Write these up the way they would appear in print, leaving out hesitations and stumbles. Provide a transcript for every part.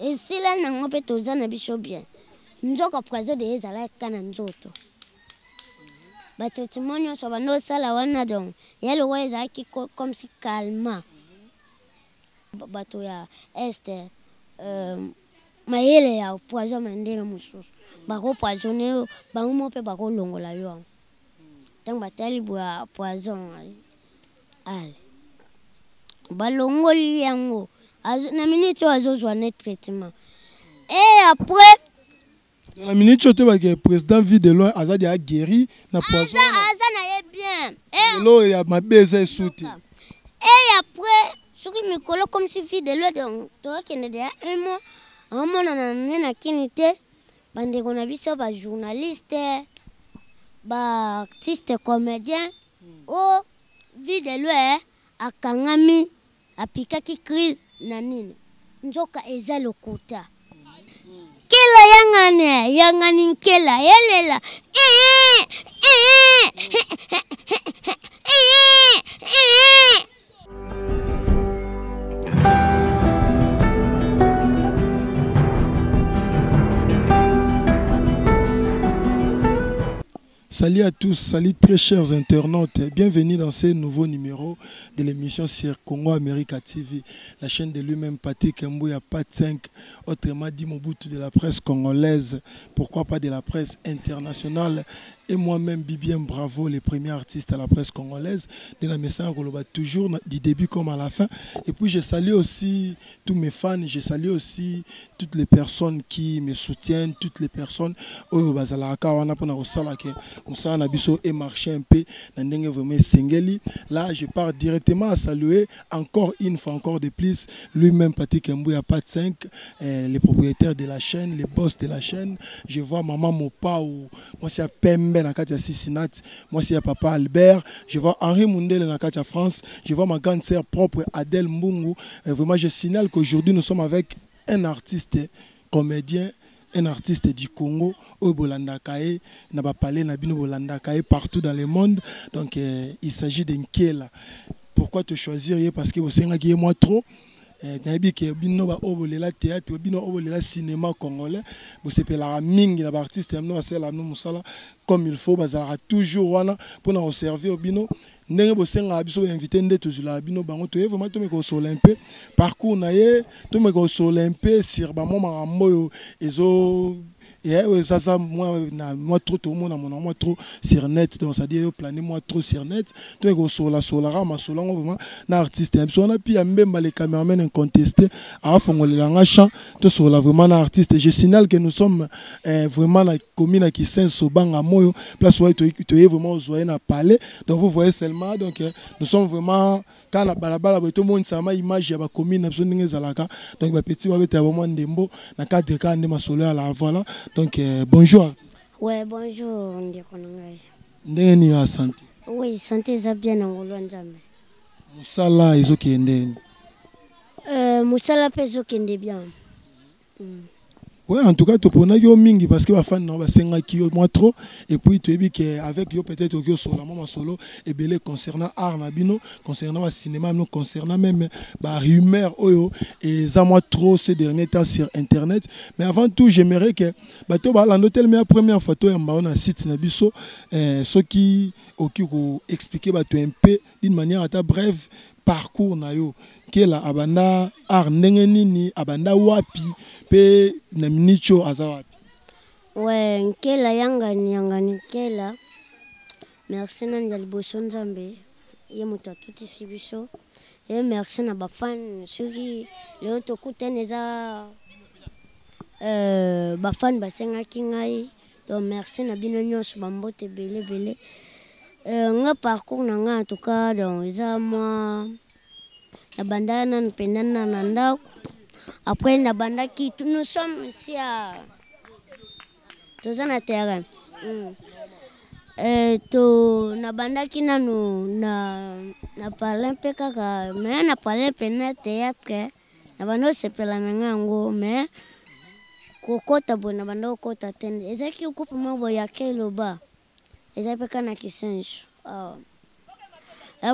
Esila nango mpe toza na biso bien. Nzoka poison de ezalaki kaka na nzoto. Ba traitement nyonso banda osala wana donc ya lokola ezalaki comme si calmant. Bato ya est mayele ya poison ma ndenge mosusu bako poisonne yo bango moko mpe bakolongola yo yango ntango batali boya poison ale balongoli yango na minute oyo azozwa ne traitement et après. Na minute oyo toyebake président Vie de Loin aza deja guéri na poison. Aza na ye bien. Lelo ya mabe eza esu te. Et après soki mikolo comme si Vie de Loin, donc tokende deja un mois aomonana nde na kini te. Bandeko na biso bajournaliste, baartiste comédien, o Vie de Loin akangami, apikaki crise na nini, nzoka eza lokuta. Nkela yangani yangani nkela elela. Salut à tous, salut très chers internautes, bienvenue dans ce nouveau numéro de l'émission sur Congo America TV, la chaîne de lui-même Patrick Mbuya, Pat 5, autrement dit Mobutu de la presse congolaise, pourquoi pas de la presse internationale, et moi-même Bibien Bravo, le premier artiste à la presse congolaise, de la Messa Koloba, toujours du début comme à la fin. Et puis je salue aussi tous mes fans, je salue aussi toutes les personnes qui me soutiennent, toutes les personnes oyo bazalaka wana mpona kosala ke mosala na biso e marché un peu na ndenge vraiment esengeli. Là, je pars directement à saluer encore une fois, encore de plus, lui-même Patrick Mbuya Pat 5, le propriétaire de la chaîne, le boss de la chaîne. Je vois maman Mopao, moi c'est Pembe na kati ya Cincinnati, moi c'est papa Albert, je vois Henri Mundele na kati ya France, je vois ma grande sœur propre Adèle Mbungu. Et vraiment je signale qu'aujourd'hui nous sommes avec un artiste comédien, un artiste du Congo, oyo bolandaka ye na ba palais na bino, bolandaka ye partout dans le monde. Donc il s'agit de Nkela. Pourquoi te choisir ye? Parce que bosengaki ye moi trop. Nayebi ke bino ba oyo bolela théâtre, bino oyo bolela cinéma congolais, bosepelaka mingi na baartiste ya bino, basala bino mosala comme il faut, bazalaka toujours wana mpona koservir bino ndenge bosengaka biso bainvité nde tozwelaka bino bango. Toye vraiment tomeka kosola un peu parcours na ye, tomeka kosola un peu sur bamwa makambo oyo ezo eza mwa na mwa trop tomona mona mwa trop sur net, donc c'est-à-dire yo planer mwa trop sur net. Tomeka kosola solaka masolo yango vraiment na artiste ya biso wana. Puis ya Mbemba, le cameraman incontesté, afongolela champ, tosola vraiment na artiste. Je signale que nous sommes vraiment na commune ya Kisenso, Banga Moyo, place oyo toye vraiment ozwa ye na palais. Donc vous voyez seulement, donc nous sommes vraiment kaka na balabala boye, tomonisama image ya bacommune na biso ndenge ezalaka. Donc bapeti babetela bamwa ndembo na cadre kaka nde masolo ya la. Voilà, donc bonjour artiste. Ouais, bonjour ndeko na ngai. Ndenge nini ya santé? Oui, santé eza bien na ngolu ya Nzambe. Mosala ezokende ndeni? Mosala mpe ezokende bien. Ouais, en tout cas, toponaki yo mingi parce que bafani na basengaki yo moi trop. Et puis toyebi ke avec yo peut-être oki osola mwa masolo ebele concernant art na bino, concernant ba cinéma bino, concernant même ba rumeur oyo eza moi trop ces derniers temps sur internet. Mais avant tout, j'aimerais que bato balanda telema ya première fois toyamba na site na biso, soki oki ko expliquer bato un peu d'une manière ata brève parcours na yo. Kela abanda art ndenge nini, abanda wapi, mpe na miniti oyo aza wapi? Ouais, Nkela yangani yangani Nkela. Merci nani ya liboso Nzambe, ye moto atutisi biso. E merci na bafan, soki lelo tokutani eza bafan basengaki ngai. Donc merci na bino nyonso, bambote ebele ebele. Nga parcours na ngai en tout cas, donc eza mwa nabanda nanu mpenza na ndako. Après nabandaki, nous sommes ici à toza na terrain. To nabandaki nanu na parle mpe kaka, mais na parle mpena théâtre nabanda osepela na ngai yango, mais kokota boye nabanda kokota te. Ezalaki groupe moko boye ya Keloba, eza mpe kaka na Kisenso awa.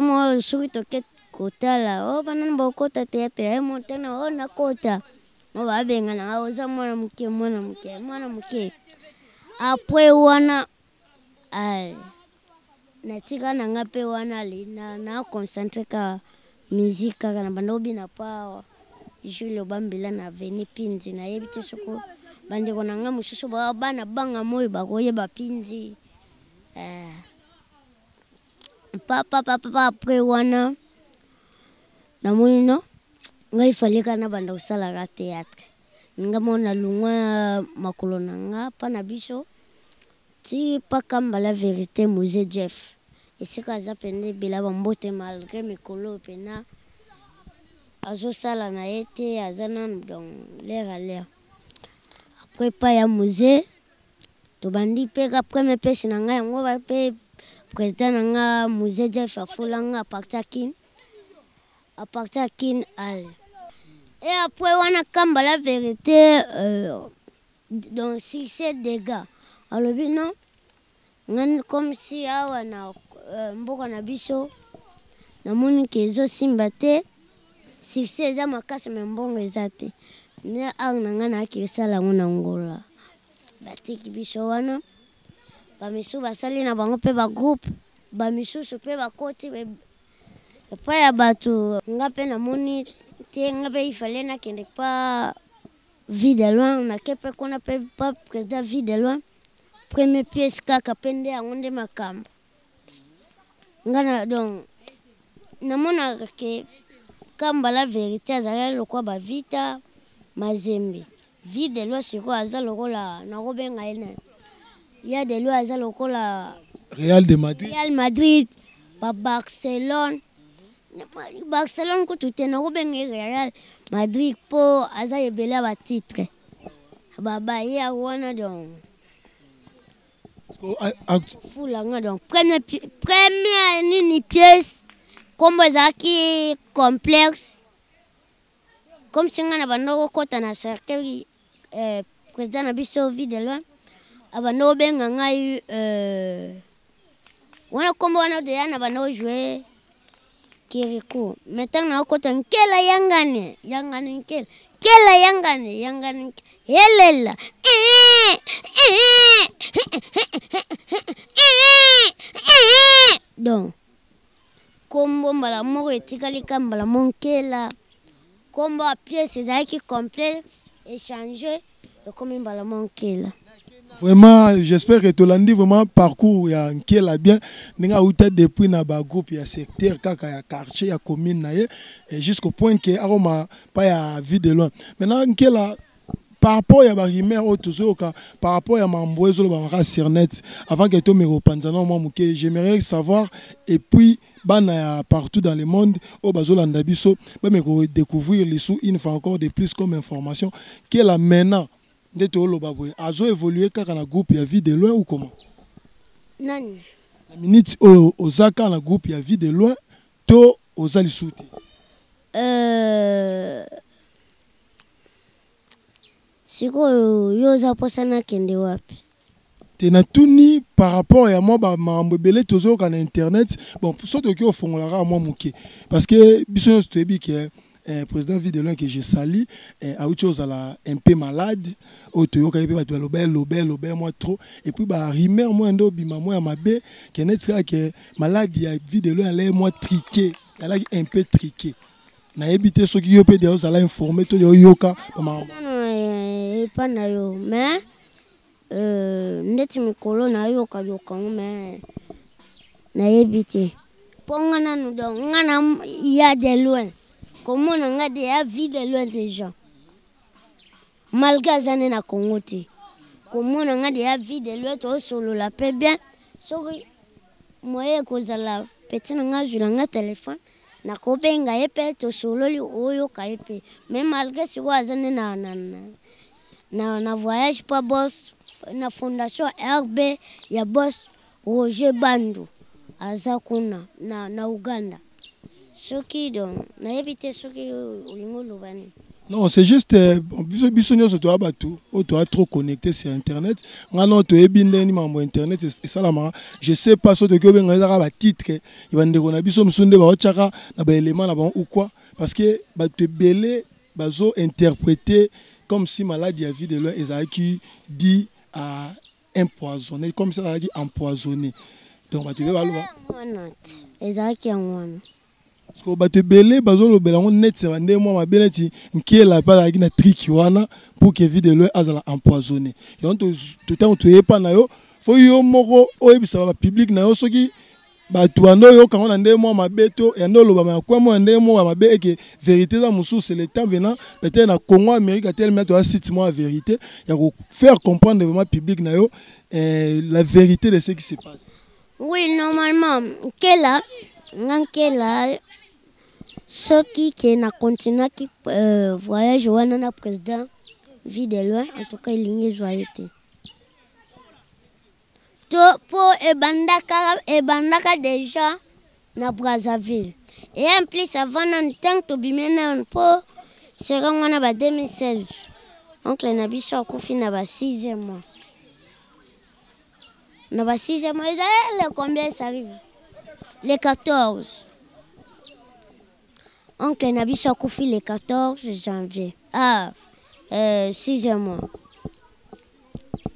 Mo soki toke kotala o banani bakota théâtre, ye motana o nakota. Ngo babenga na nga oza mwana moke, mwana moke, mwana moke. Après wana ale natika na nga mpe wana ale na concentre ka musique kaka na banda obina pa Jules Obambila na Veni Pinzi. Nayebi te soko bandeko na nga mosusu ba bana banga moyo bakoyeba Pinzi. Papa papa, après wana namoni no ngai fallait kaka nabanda kosalaka théâtre. Nga moko nalongwa makolo na nga mpa na biso ti pa Kambala Vérité, Musée Jeff, esika aza mpenza ebela bambote, malgré mikolo oyo mpena azosala na ye te, aza nanu donc l'air à l'air. Après pa ya musée tobandi mpe ka premier pièce na ngai yango mpe président na nga Musée Jeff afula nga à partir ya Kin, à partir ya Kin ale. Et après wana Kambala Vérité, donc succès dégâts, alobi non, ngai comme si awa na mboka na biso namoni ke ezosimba te, succès eza makasi me mbongo eza te, me art na ngai nayaki esala yango na Ngola. Batiki biso wana, bamisusu basali na bango mpe bagroupe, bamisusu mpe bakoti epai ya bato. Nga mpe namoni te, nga mpe ifale nakende pa Vie de Loin. Nake mpe kuna mpe pa président Vie de Loin, premier pièce kaka mpe nde yango nde makambo nga na donc namonaka ke Kambala Vérité azalaki lokola bavita Mazembe. Vie de Loin sikoyo aza lokola, nakobenga ye nani, ya de Loin aza lokola Real de Madrid. Real Madrid, ba Barcelone. Barcelone kutu te, nakobenga ye Real Madrid mpo aza ebele ya batitre babaya wana. Donc fula nga donc premier nini pièce, nkombo ezalaki Complexe. Comme si nga na banda kokɔta na cercueil, président na biso Vie de Loin abanda kobenga ngai wana nkombo wana deya na banda kojoue Kirikou. Mais ntango nakokɔta nkela yangane yangane nkela nkela yangane yangane helela. Donc nkombo mbala moko etikali ka mbala mo nkela. Nkombo ya pièce ezalaki Complexe, échange ekomi mbala mo nkela. Vraiment, j'espère que tolandi vraiment parcours ya Nkela bien, ndenge auta depuis na bagroupe ya secteur kaka ya quartier, ya commune na ye, et jusqu'au point ke akoma pa ya Vie de Loin. Maintenant Nkela, par rapport ya barumeur oyo tozoyoka, par rapport ya mambo ezolobamaka sur net, avant ke tomeka kopanza na mwa moke, j'aimerais savoir, et puis bana ya partout dans le monde oyo bazolanda biso bameka kodécouvrir lisu une fois encore de plus comme information, Nkela maintenant nde toyoloba boye azo évolue kaka na groupe ya Vie de Loin ou comment? Nani? Na minute oyo oza kaka na groupe ya Vie de Loin to oza lisusu te? Sikoyo yo oza mposa nakende wapi? Te, natuni par rapport ya mwa bamakambo ebele tozoyoka na internet. Bon, so tokoki kofongola kaka mwa moke, parce que biso nyonso toyebi ke président Vie de Loin, que je salue, awuti ozala un peu malade oyo toyokaki mpe bato baloba eloba eloba mwa trop, et puis barumeur mwa nde obima mwa ya mabe ke neti kaka ke maladi ya Vie de Loin alai mwa truqué, alaki un peu truqué. Nayebi te soki yo mpe deya ozala informé to deya oyoka bamakambo. Nano epa na yo, mais ndeti mikolo nayoka yokango, mais nayebi te mpo nga nanu donc nga na ya de loin komona nga de ya Vie de Loin déjà, malgré aza nde na Congo te, komona nga de ya Vie de Loin tosolola mpe bien. Soki moye ekozala petit na nga azwila nga telefone, nakobenga ye mpe tosololi, oyoka ye mpe. Mais malgré sikoyo aza nde na voyage mpo boss na fondation RB ya boss Roger Bandu aza kuna na Uganda. Soki donc nayebi te soki olingi oloba nini. Non, c'est juste bon, biso biso nyonso toya bato oyo toya trop connecté sur internet. Nga no toyebi ndenge nini makambo ya internet esalamaka. Je sais pas so tokoki obenga ezaka batitre ya bandeko na biso mosusu nde baotiaka na baélément na bango ou quoi, parce que bato ebele bazo interpréter. Comme si maladie ya Vie de Loin ezalaki dit à empoisonné, comme si azalaki empoisonné. Donc bato ebele baloba wana ezalaki yango wana. Parce que bato ebele bazolobela yango neti na ndenge mwa mabe, neti Nkiela mpe azalaki na triki wana pour que Vie de Loin azala empoisonné. Yango ntango toyepa na yo, fo yo moko oyebisa bapublic na yo soki bato bando oyoka yango na ndenge mwa mabe to yando olobama ya kwemo ya ndenge moko ya mabe, eke vérité eza mosusu. C'est le temps venant peut-être na Congo Amérique atelemi, toya site mwa ya vérité ya kofaire comprendre vraiment public na yo la vérité de ce qui se passe. Oui, normalement Nkela, nga Nkela, soki ke na continuaki voyage wana na président Vie de Loin, en tout cas elingi ezwa ye te. To po ebandaka déjà na Brazzaville et en plus avant nanu, ntango tobimi nanu, mpo serango wana ba 2016, oncle na biso akufi na ba 6e mois. Na ba 6e mois ezali le combien? Ça arrive le 14. Oncle na biso akufi le 14 janvier, ah, 6e mois.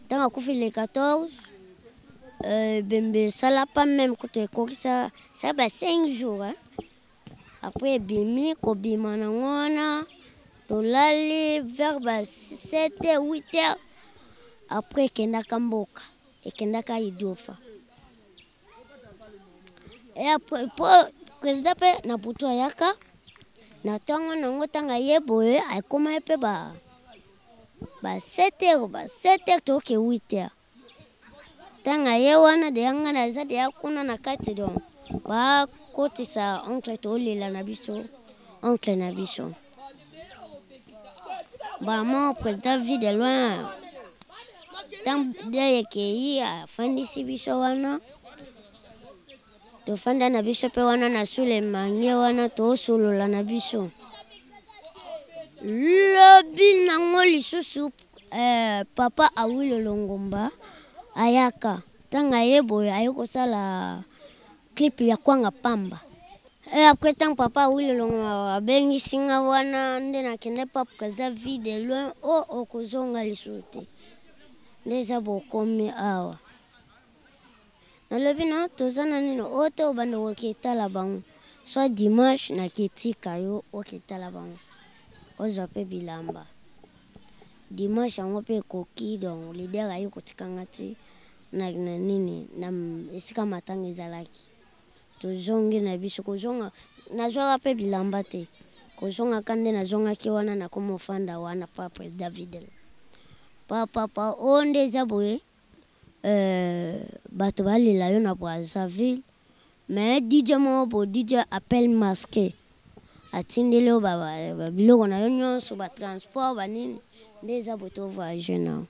Ntango akufi le 14, bembe esala pas même kutu ekokisa sa ba 5 jours, hein? Après ebimi, kobima nango wana, tolali vers ba 7 heures, 8 heures. Après ekendaka mboka, ekendaka Idiofa. Et après po président mpe na butu ayaka na ntongo nango. Ntango aye boye, akoma ye mpe ba 7 heures, ba 7 heures toke 8 heures. Ntango aye wana deya, nga naza deya kuna na kati. Donc bakotisa oncle, tolela na biso oncle na biso. Bamo président Vie de Loin, ntango de ekei, afandisi biso wana, tofanda na biso mpe wana na sulemange wana, tosolola na biso. Lobi nango lisusu, papa Awilo Longomba ayaka. Ntango aye boye, aye kosala clip ya Kwanga Pamba. E après, ntango papa Awilo Longomba abengisi nga wana, nde nakende pa président Vie de Loin. O okozonga lisusu te, nde eza bokomi awa. Nalobi no toza na nini oyo te, obanda oketala bango soit dimanche, naketika yo oketala bango, ozwa mpe bilamba dimanche yango mpe ekoki. Donc leader aye kotikanga te na nini, na esika matanga ezalaki. Tozongi na biso. Kozonga, nazwaka mpe bilamba te. Kozongaka nde nazongaki wana, nakoma ofanda wana pa président Videl. Papa oyo nde eza boye, bato balela yo na Brazzaville, mais DJ moko bo DJ appel masqué atindeli yo biloko na yo nyonso, batransport, banini, nde eza boye, tovoyage nao.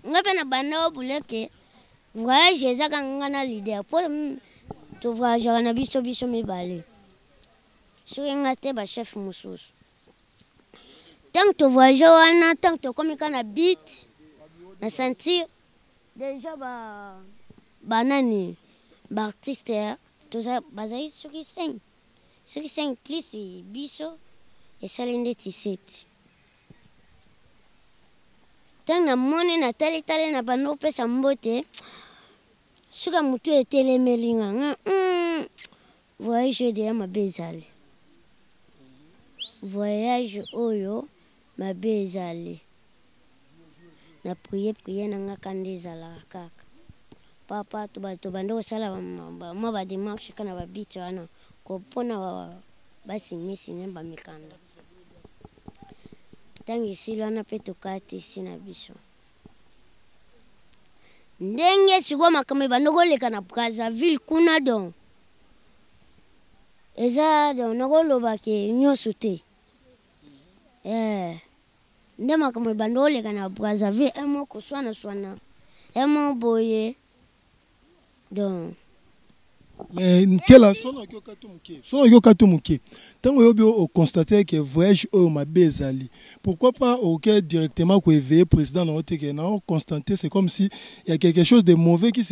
Nga mpe na banda oyo buleke voyage ezaka nga na leader, mpo tovoyageaka na biso biso mibale, soki nga te, bachef mosusu. Ntango tovoyage wana, ntango tokomi ka na bit na sentir déjà ba banani, baartiste toza bazali soki 5, soki 5 plus biso, esali ndeti 7. Ntango namoni, natalitali na bando kopesa mbote, suka motu etelemeli nga nga, voyage oyo deya mabe ezali, voyage oyo mabe ezali. Na prier, prier na nga ka nde ezalaka kaka papa. Tobanda kosala mwa badémarche ka na babiti wana mpona basigne signe bamikanda. Ntango esili wana mpe tokatisi na biso. Ndenge sikoyo makambo ebanda koleka na Brazzaville kuna, donc eza, donc nakoloba ke nyonso te, nde makambo ebanda koleka na Brazzaville, emo koswana-swana, emo boye, donc. Mais Nkela, sono oyoka to moke, sono oyoka to moke, ntango oyobi oconstate ke voyage oyo mabe ezali, pourquoi pas oke directement koéveiller président na yo te ke na oconstater, c'est comme si il y a quelque chose de mauvais qui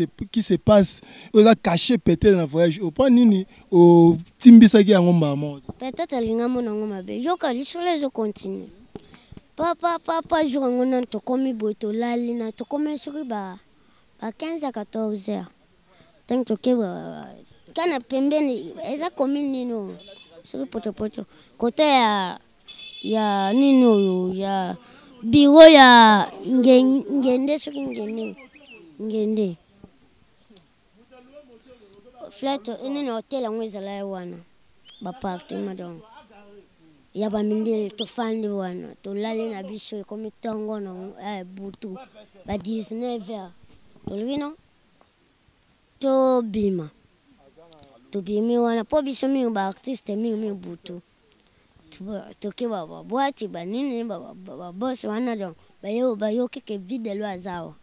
se passe, oyo eza caché peut-être na voyage oyo? Mpo nini otimbisaki yango mbala moko te? Peut-être alinga mona yango mabe. Yoka, lisolo ezocontinue. Papa papa, jour yango nani tokomi boye, tolali na tokomi soki ba 15 à 14 heures. Ntango toke kana pembeni, eza commune nini oyo, soki potopoto, kote ya nini oyo ya bureau ya Ngende, soki Ngende, Ngende flat nini, hotel yango ezala ye wana, ba appartement donc ya bamindele. Tofandi wana, tolali na biso, ekomi ntongo na butu ba 19 heures, tolobi non, tobima. Tobimi wana mpo biso mingi ba artiste, mingi mingi butu toke babwati banini, babosi wana donc bayoki ke Vue de Loin aza awa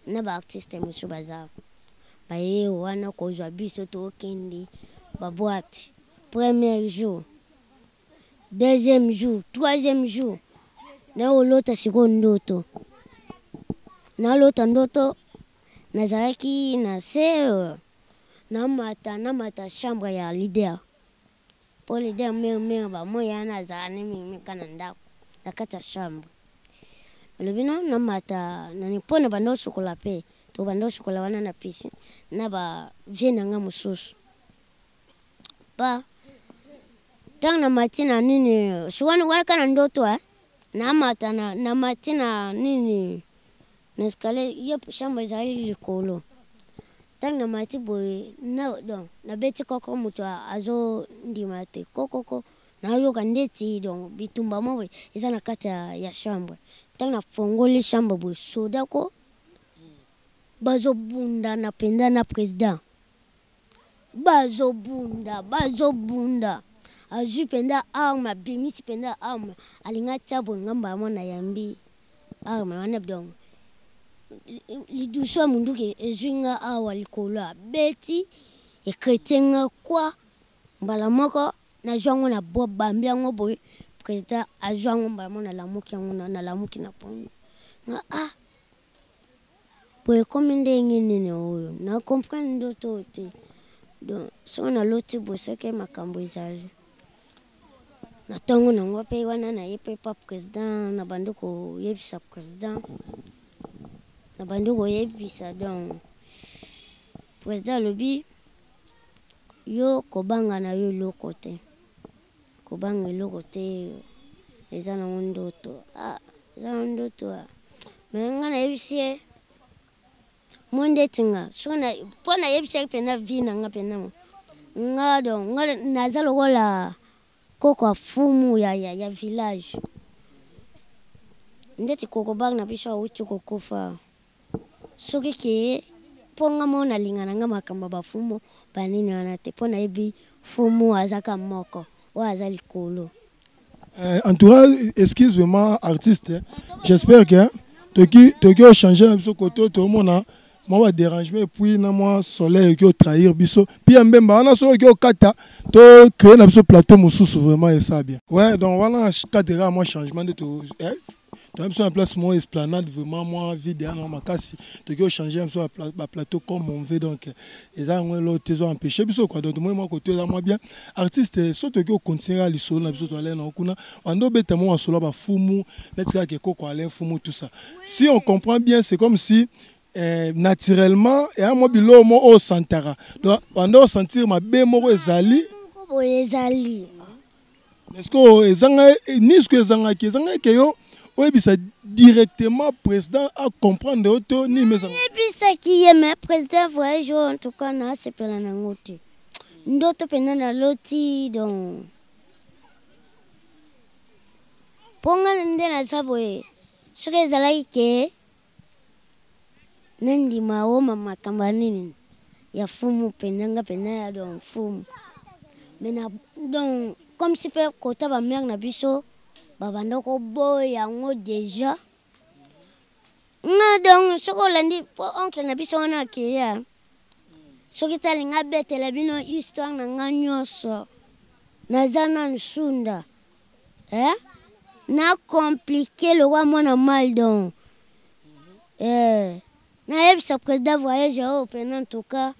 na ba artiste mosusu baza awa, baye wana kozwa biso. Tokende ba boîte premier jour, deuxième jour, troisième jour, naolota sikoyo ndoto, nalota ndoto nazalaki na se, namata chambre ya leader, mpo leader mingimingi bamoi wana azala ne mingimingi ka na ndako, na kati ya chambre. Alobi no, namata nani mpo na banda osokola mpe tobanda osokola wana na piscine na ba vieux na nga mosusu. Pa ntango namati na nini wana wana ka na ndoto, namata na namati na nini, na escalier ye, chambre ezali likolo. Ntango namati boye na donc nabeti koko, moto azondima te, kokoko. Nayoka ndeti donc bitumba mo boye eza na kati ya chambre. Ntango nafongoli chambre boye, soda ko bazobundana mpenza na président, bazobunda, bazobunda, azwi mpenza arme, abimisi mpenza arme, alingi atia boye ngambo ya mwana, yambi arme wana, donc lidusu ya munduki ezwi nga awa likolo, abeti ekretie nga kwa mbala moko. Nazwi yango na bo bambi yango boye, président azwi yango mbala moko, nalamuki yango, nalamuki na pongi nga. Ah, boye ekomi ndenge nini oyo? Na comprendre ndoto oyo te. Donc soki naloti boye, soki makambo ezali na ntongo nango mpe wana, naye mpe pa président, nabandi koyebisa président, nabandi koyebisa. Donc président alobi: "Yo kobanga na yo eloko te, kobanga eloko te, eza nango ndoto." Ah, eza nango ndoto. Mais nga nayebisi ye mo ndeti nga soki mpo nayebisaki mpenza vie na nga mpenza nga, donc nga naza lokola koko afumu ya village, ndeti koko bak na biso awuti kokufa. Soki ke mpo nga mo nalinga na nga makambo ya bafumu banini wana te, mpo nayebi fumu azaka moko oyo aza likolo. En tout cas, excuse vraiment artiste, j'espère que toki ochange na biso koto, tomona mwa ba dérangement et puis na mwa soleil oki otrahir biso. Puis ya mbemba wana, soki oki okata, to créer na biso plateau mosusu, vraiment esa bien. Ouais, donc wana cadre mwa changement nde to toya biso na place moko esplanade, vraiment mwa vide wana makasi, toki ochange biso ba plateau comme on veut. Donc eza yango elo te ezo empêcher biso quoi. Donc tomoni mwa koto eza mwa bien. Artiste, so toki ocontinue kaka lisolo na biso, toalai nango kuna, wanda obeta mwa masolo ya bafumu neti kaka ekoko Alain Fumu, tout ça. Si on comprend bien, c'est comme si naturellement eya mwa biloko moko oyo osantaka, donc wanda osentir mabe moko ezali. Boye ezali. Est-ce que ezanga nini? Soki ezangaki, ezangaki ke yo oyebisa directement président acomprendre yo to nini ezanga? Yebisaki ye, mais président voyage oyo, en tout cas naasepela nango te. Ndoto mpenza naloti, donc mpo nga nde naza boye, soki ezalaki ke nandima oma makambo ya nini ya fumu mpenza, nga mpenza ya donc fumu, mais na donc comme si mpe kota ba mère na biso babanda koboya yango déjà. Nga donc soki olandi, mpo oncle na biso wana akeya, soki talinga abetela bino histoire na nga nyonso, naza nanu sunda, eh? Na compliqué lokwa mwana mal. Donc nayebisa président voyage oyo mpena, en tout cas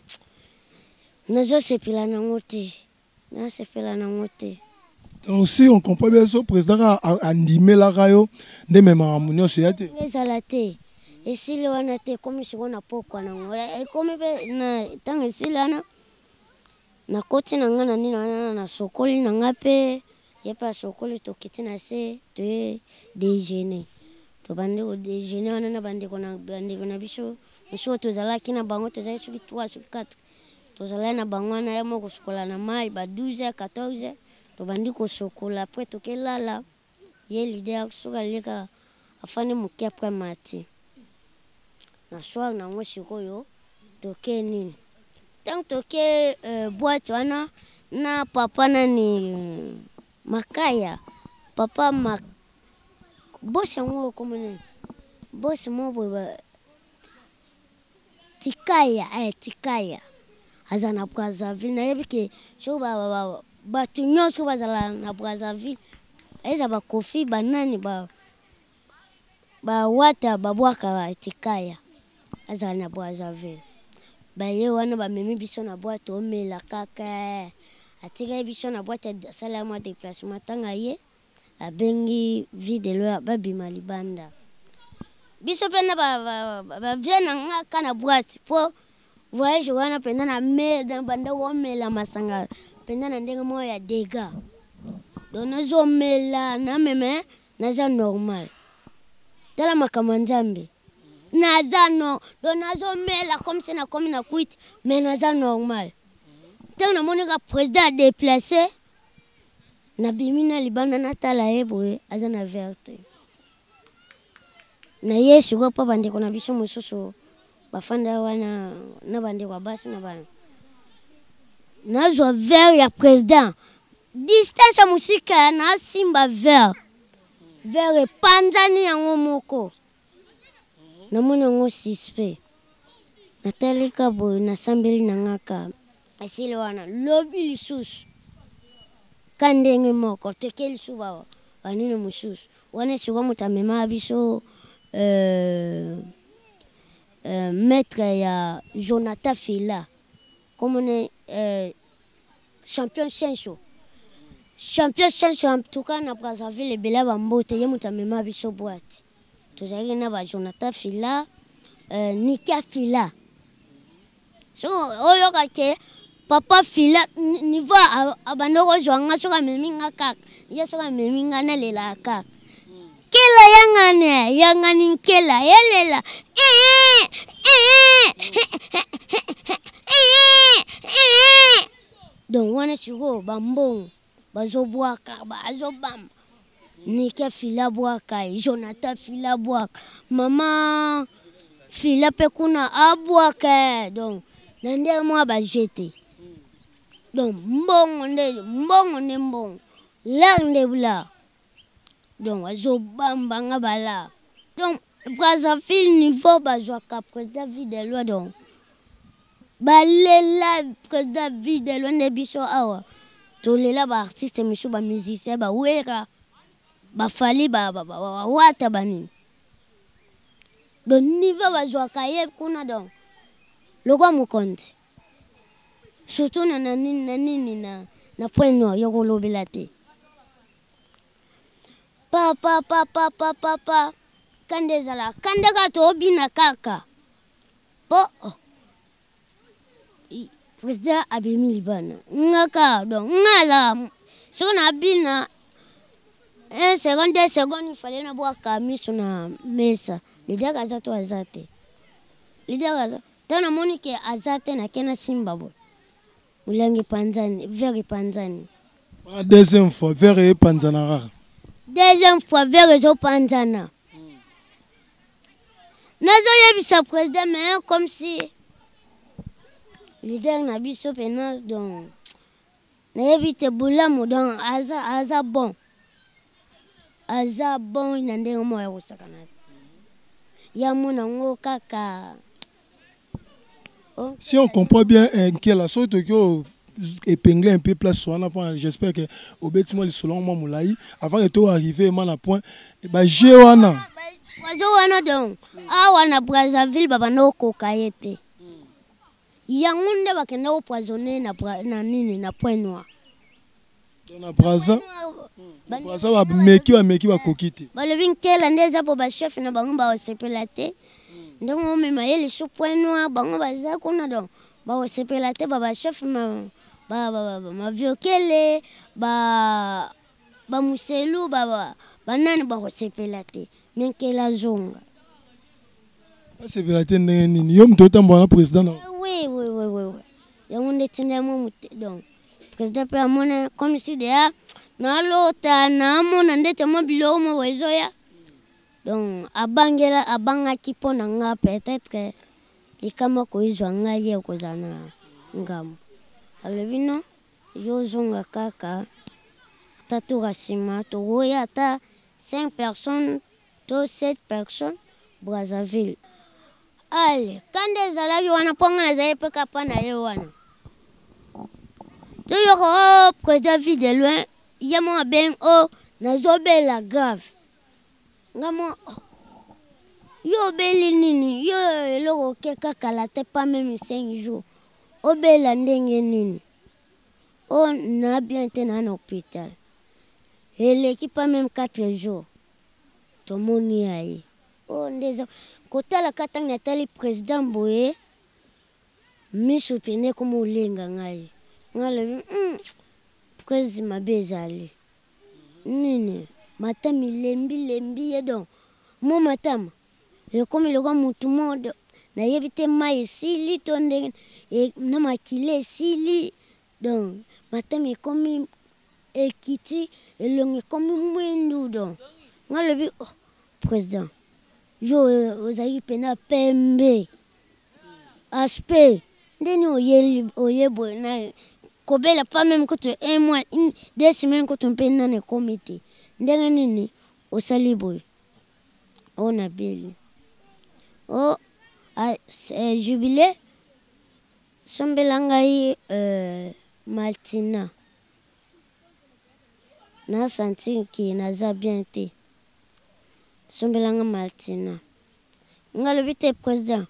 nazosepela nango te, nasepela nango te. Donc si on comprend bien, so président andimelaka yo nde me makambo nyonso ya te. Ezala te, esili wana te. Ekomi sikoyo na pokwa nango, ekomi mpe na ntango esili wana, nakoti na ngai na nini wana, nasokoli na ngai mpe ye mpe asokoli, tokiti na se, toye déjeuner. Tobandi kodéjeuner wana na bandeko na biso mosusu tozalaki na bango. Tozalaki soki 3, soki 4, tozalaki na bango wana. Ye moko kosukola na mai ba 12 heures, 14 heures, tobandi kosokola. Après tokelala. Ye leader soki aleka, afandi moke, après mati na soir nango. Sikoyo toke nini, ntango toke boîte wana na papa nani, Makaya, papa ma bosi yango okoma nani, bosi mo boye, Tikaya, Tikaya aza na Brazzaville. Nayebi ke soki bato nyonso bazala na Brazzaville, eza bakofi banani, bawata, babwaka. Tikaya azala na Brazzaville. Baye wana, bamemi biso na boîte, omela kaka. Atikali biso na boîte, asala mwa déplacement. Ntango aye, abengi Vue de Loin, babima libanda. Biso mpe na bavieux na nga ka na boîte, mpo voyage wana mpenza na banda komela masanga mpenza na ndenge moko ya dégâts. Donc nazomela na meme, naza normal. Tala makambo ya Nzambe, naza no, donc nazomela comme si nakomi na kwiti, mais naza normal. Ntango namoni ka président adéplace, nabimi na libanda, natala ye boye, aza na verre te na ye. Sikoyo mpo bandeko na biso mosusu bafanda wana na bandeko ya basi na bana, nazwa verre ya président, distance ya mosika, nasimba verre, verre epanzani yango moko. Namoni yango suspect, natalika boye, nasambeli na nga ka esili wana. Lobi lisusu ka ndenge moko, toke lisusu banini mosusu wana. Sikoyo moto amemaka biso, maître ya Jonathan Fila, komone champion Chencho, champion Chencho. En tout cas na Brazzaville ebele ya bambote. Ye moto amema biso boîte, tozalaki na ba Jonathan Fila, Nikia Fila. So oyoka ke papa Fila, niveau abandi kozwa nga, soki amemi nga kaka ye, soki amemi nga, nalelaka kaka kela yangani yangani nkela yelela. Donc wana sikoyo bambongo bazobwaka, bazobamba. Nike Fila bwaka ye, Jonathan Fila bwaka, mama Fila mpe kuna abwaka. Donc na ndenge moko baje te. Donc mbongo nde mbongo nde mbongo, lar nde lar. Donc azobamba nga balar. Donc Brazzaville, niveau bazwaka président Vue de Loin, donc balela président Vue de Loin nde biso awa tolela baartiste misusu, bamusicien, bawera, bafali, bawata, banini. Donc niveau bazwaka ye kuna, donc lokwa mokonzi, surtout na nini na nini na Point Noir, ya kolobela te. Pa pa pa pa pa pa pa, kanda ezala kanda kaka, toobina kaka po, oh. Président abimi libanda, nga kaka. Donc nga aza soki nabina un seconde, 2 secondes, ifale nabwaka miso na mesa, leader aza to aza te. Leader aza ntango namoni ke aza te, nake nasimba boye, molangi epanzani, verre epanzani. Wana deuxième fois verre epanzana kaka. Deuxième fois verre ezopanzana. Nazoyebisa président, mais comme si leader na biso mpena, donc nayebi te bolamu. Donc aza bon, aza bon na ndenge moko ya kosakana te. Ya mona yango kaka. Oh. Si on comprend bien, Nkela, soki toki épingler un peu place wana, point, j'espère que obeti mwa lisolo mwa molai avant que to arriver ma na point baje wana. Bazo wana, donc awa na Brazzaville babanda kokoka ye te. Yango nde bakenda kopoisonne na nini, na Point Noir. Na Braza, Braza bameki, bameki, bakoki te. Balobi Nkela nde eza po bachef na bango bakosepela te ndenge omema ye lisu Point Noir. Bango baza kuna, donc bakosepela te. Bachef Maviokele, bamuselu, banani bakosepela te, me Nkela azonga. Basepela te ndenge nini? Yo moto otambola na président na Oui, yango nde tinda mwa. Donc président mpe amona comme si deya nalota, naamona ndete mwa biloko moko ezoya. Donc abangela, abangaki mpo na nga, peut-être likama koyizwa ngai, ye kozala na ngambo. Alobi: "Non, yo ozonga kaka, ata toka nsima tokoya ata 5 personnes to 7 personnes Brazzaville." Ale kanda ezalaki wana mpo nga nazali mpe kapa na ye wana. Toyoka o président Vue de Loin, ye mo abengi o nazobela grave. Nga mo oh, yo obeli nini? Yo eloko okeka kala te, pas même 5 jours, obela ndenge nini? O na bien te, na hôpital eleki pas même 4 jours. Tomoni ya ye o nde eza kotala ka. Ntango natali président boye, miso pene ekoma olenga ngai. Ngai alobi: Prési, mabe ezali nini?" Matama elembi lembi ye, donc mo matama ekomi lokwa mutu mo nayebi te, mai esili to ndenge na makila esili. Donc matama ekomi ekiti, elongi ekomi mwindu. Donc ngai alobi: "Oh, président, yo ozalaki mpena pembe, aspect ndeni oye boye na kobela pas même kutu un mois, 2 semaines kutu mpe nani ekomi te, ndenge nini osali boye?" Oyo nabeli o Jubilé, sombela ngai Maltina, nasentir ke naza bien te, sombela nga Maltina. Nga alobi: "Te, président,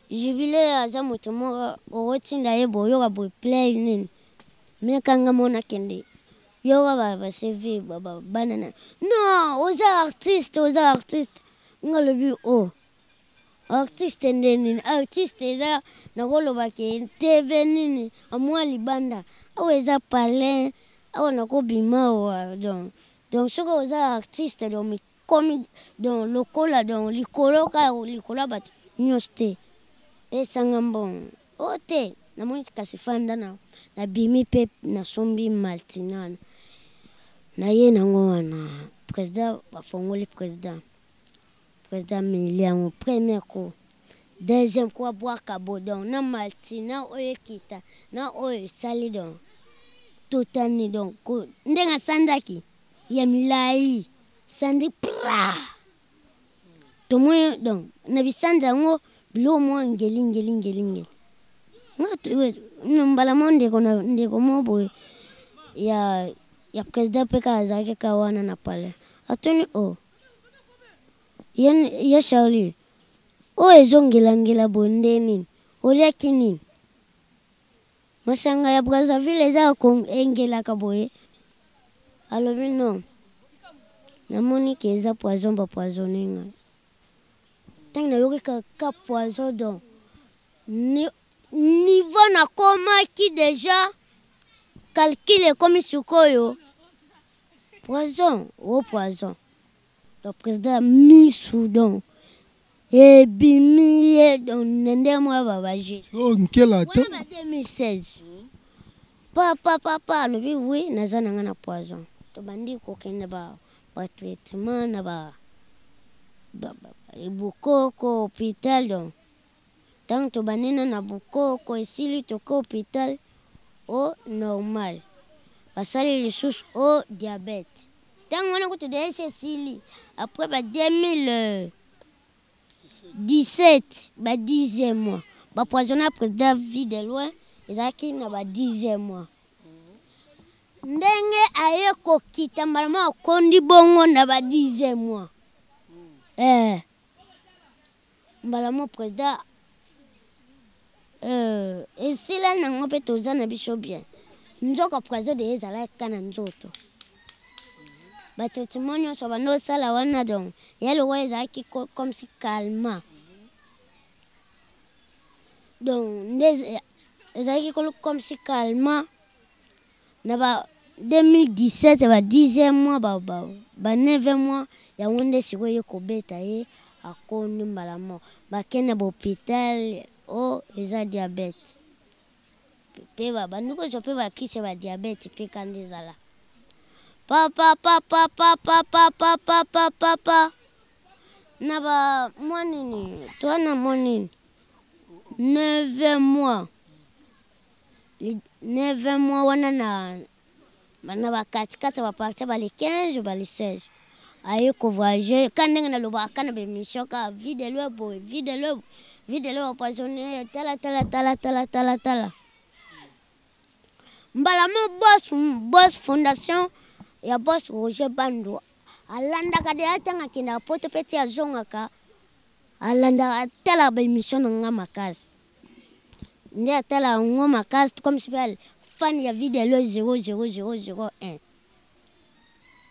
Jubilé aza moto moko okotinda ye boyoka boye play nini, mekanga mo nakende yoka baservir bana na non, oza artiste, oza artiste." Nga alobi: "O oh, artiste nde nini? Artiste eza nakoloba ke TV nini amwa libanda awa, eza palin awa, nakobima awa." Donc soki oza artiste, donc mikomi, donc lokola, donc likolo kaka likolo ya bato nyonso te, esanga mbongo o te. Namoni kasi fanda na nabimi mpe nasombi Maltina wana, naye nango wana. Président bafongoli, président ameli yango premier coup, deuxième coup, abwaka bo. Donc na Maltina oyo ekita na oyo esali, donc totani, donc ndenge asandaki ya milai sandi pra tomoni. Donc na bisanza yango biloko mwa ngeli ngeli ngeli ngeli. Nga mbala mo ndeko na ndeko mo boye ya président mpe kaka azalaki kaka wana na palais, atuni: "O ye Charlie, oyo ezongelangela boye nde nini? Oliaki nini? Masanga ya Brazzaville eza engelaka boye?" Alobi: "Non, namoni ke eza poison, bapoisonne ngai." Ntango nayoki kaka poison, donc niveau nakomaki déjà, calcul ekomi sikoyo poison o poison. Donc président misu donc ebimi ye, donc na ndenge moko babaje. Sikoyo Nkela te. Wana ba 2016, papa papa alobi: "Oui, naza na nga na poison." Tobandi kokende batraitement na ba bukoko, hôpital. Donc ntango tobandi na bukoko esili, toke hôpital, o normal, basali lisusu o diabète. Ntango wana kutu deya esi esili. Après ba 2017, ba 10e mois, bapoisonner président Vue de Loin ezalaki na ba 10e mois. Ndenge aye kokita mbala moko, akondi bongo na ba 10e mois, mbala mo président esila nango mpe toza na biso bien. Nzoka poison de ezalaki kaka na nzoto. Ba traitement nyonso bando osala wana, donc ya lokola ezalaki comme si calmant. Donc nde ezalaki comme si calmant na ba 2017, ba 10e mois, ba 9e mois yango nde sikoyo ye kobeta ye, akondi mbala moko. Bakende na bahôpital, o eza diabète, mpe babandi kozwa mpe bakisi ya badiabète, mpe kanda ezala pa pa pa pa pa pa pa pa pa pa pa na ba mwa nini toa na mwa nini, 9 mois, 9 mois wana na bakatikati, bapartir bale 15, bale 16, aye kovoyage ka ndenge nalobaka ka na baémission ka Vue de Loin boye, Vue de Loin, Vue de Loin empoisonné, tala tala tala tala tala tala. Mbala mo boss fondation ya boss Roger Bando alandaka deya ntango akendaka Poto mpe ti azongaka, alandaka, atalaka baémission na nga makasi. Nde atala yango makasi comme si mpe fan ya Vue de Loin 00001.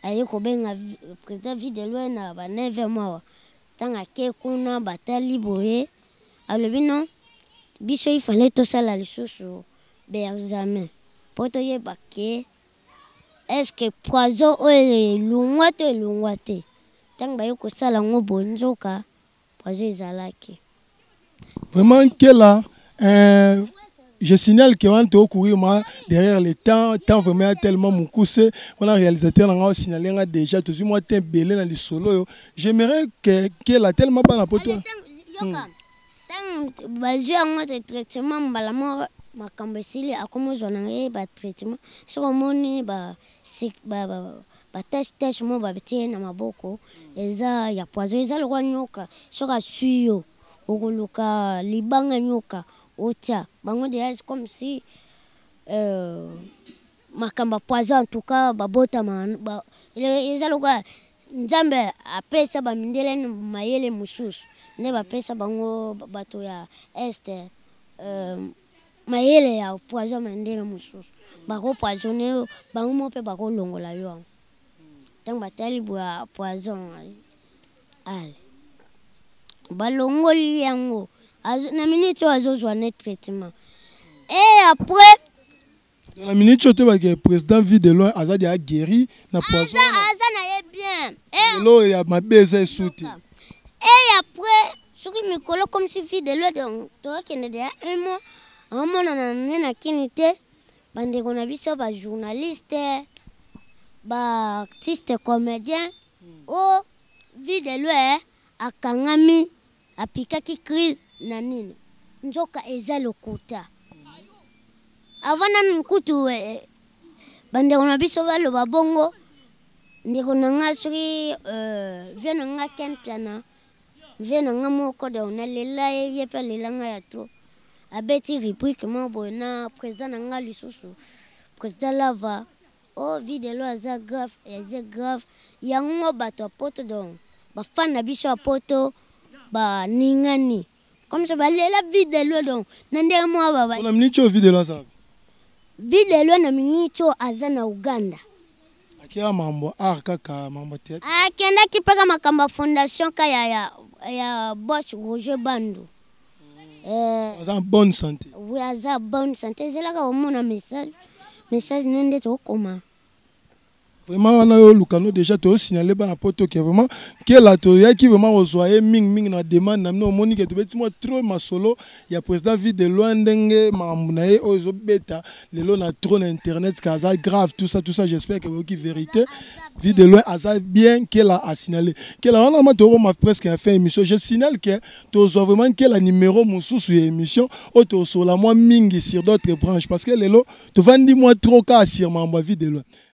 Aye kobenga président Vue de Loin na ba 9 mois. Ntango ake kuna, batali boye, alobi non, biso ifale tosala lisusu baexamen mpo toyeba ke est-ce poison oyo elungwa to elungwa te. Ntango baye kosala yango boye, nzoka poison ezalaki. Vraiment Nkela, je signale que wana tokourir moi derrière le temps, temps vraiment tellement mokuse wana. Réalisateur na nga osignale nga déjà, tozwi mwa temps ebele na lisolo oyo. J'aimerais que Nkela, tellement bana Poto. Yoka, ntango bazwi yango te, traitement mbala moko makambo esili. Akomi ozwa na ye batraitement. Soki omoni batache tache mo batie na maboko, eza ya poison, eza lokwa nyoka. Soki aswi yo, okoluka libanga nyoka otia bango déjà, comme si makambo ya poison. En tout cas babotama eza lokola Nzambe apesa bamindele mayele mosusu, nde bapesa bango bato ya Est mayele ya poison. Ma ndenge mosusu bakopoisonne yo, bango mo mpe bakolongola yo yango. Ntango batali boya poison ale, balongoli yango. Na minute oyo azozwa ne traitement et après Na minute oyo toyebake président Vue de Loin aza déjà guéri na poison. Aza na ye bien. Lelo ya mabe eza esu te. Et après soki mikolo, comme si Vue de Loin, donc tokende déjà un mois aomonana nde na kini te. Bandeko na biso bajournaliste, baartiste comédien, o Vue de Loin akangami, apikaki crise na nini, nzoka eza lokuta. Avant nanu kutu bandeko na biso baloba bongo, ndeko na nga, soki vieux na nga Ken Piana, vieux na nga moko, donc nalela ye, ye mpe alela nga ya trop. Abeti rubrique moko boye na président na nga lisusu, président Lava, o Vue de Loin aza grave, eza grave. Yango bato ya Poto, donc bafan na biso ya Poto baningani comme ça, balela Vue de Loin, donc na ndenge moko baba. Na minute oyo Vue de Loin aza? Vue de Loin na minute oyo aza na Uganda. Akea mambo art kaka, mambo théâtre? Akendaki mpaka makambo ya fondation ka ya boss Roger Bandu. Aza en bonne santé? Oui, aza bonne santé. Ezelaka omona message ne nde tokoma. Vraiment wana oyo olukano déjà toosignale bana Poto ke vraiment Nkela toyaki vraiment kozwa ye mingimingi na demande na bino. Omoni ke tobeti mwa trop masolo ya président Vue de Loin, ndenge makambo na ye oyo ezobeta lelo na trop na internet ke aza grave, tout ça, tout ça. J'espère ke boyoki vérité, Vue de Loin aza bien. Nkela asignale Nkela wana ma tokoma presque ya fin émission. Je signale ke tozwa vraiment Nkela numéro mosusu ya émission oyo tosola mwa mingi sur d'autres branches, parce que lelo tovandi mwa trop kaka sur makambo ya Vue de Loin.